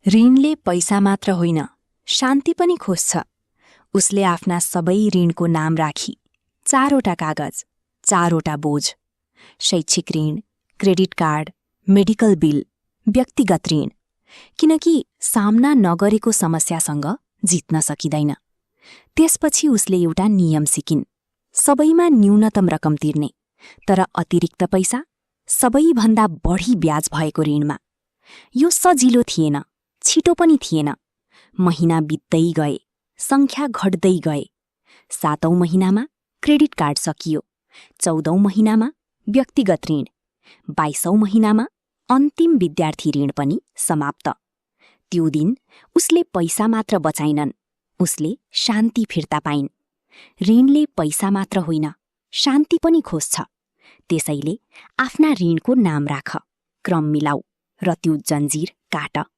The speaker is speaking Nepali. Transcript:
ऋणले पैसा मात्र होइन, शान्ति पनि खोज्छ। उसले आफ्ना सबै ऋणको नाम राखी, 4वटा कागज, 4वटा बोझ, शैक्षिक ऋण, क्रेडिट कार्ड, मेडिकल बिल, व्यक्तिगत ऋण, किनकि सामना नगरेको समस्यासँग जित्न सकिँदैन। त्यसपछि उसले एउटा नियम सिकिन्, सबैमा न्यूनतम रकम तिर्ने, तर अतिरिक्त पैसा सबैभन्दा बढी ब्याज भएको ऋणमा। यो सजिलो थिएन, छिटो पनि थिएन। महिना बित्दै गए, संख्या घट्दै गए। 7औं महिनामा क्रेडिट कार्ड सकियो, 14औं महिनामा व्यक्तिगत ऋण, 22औं महिनामा अन्तिम विद्यार्थी ऋण पनि समाप्त। त्यो दिन उसले पैसा मात्र बचाइनन्, उसले शान्ति फिर्ता पाइन्। ऋणले पैसा मात्र होइन, शान्ति पनि खोज्छ। त्यसैले आफ्ना ऋणको नाम राख, क्रम मिलाऊ र त्यो जन्जिर काट।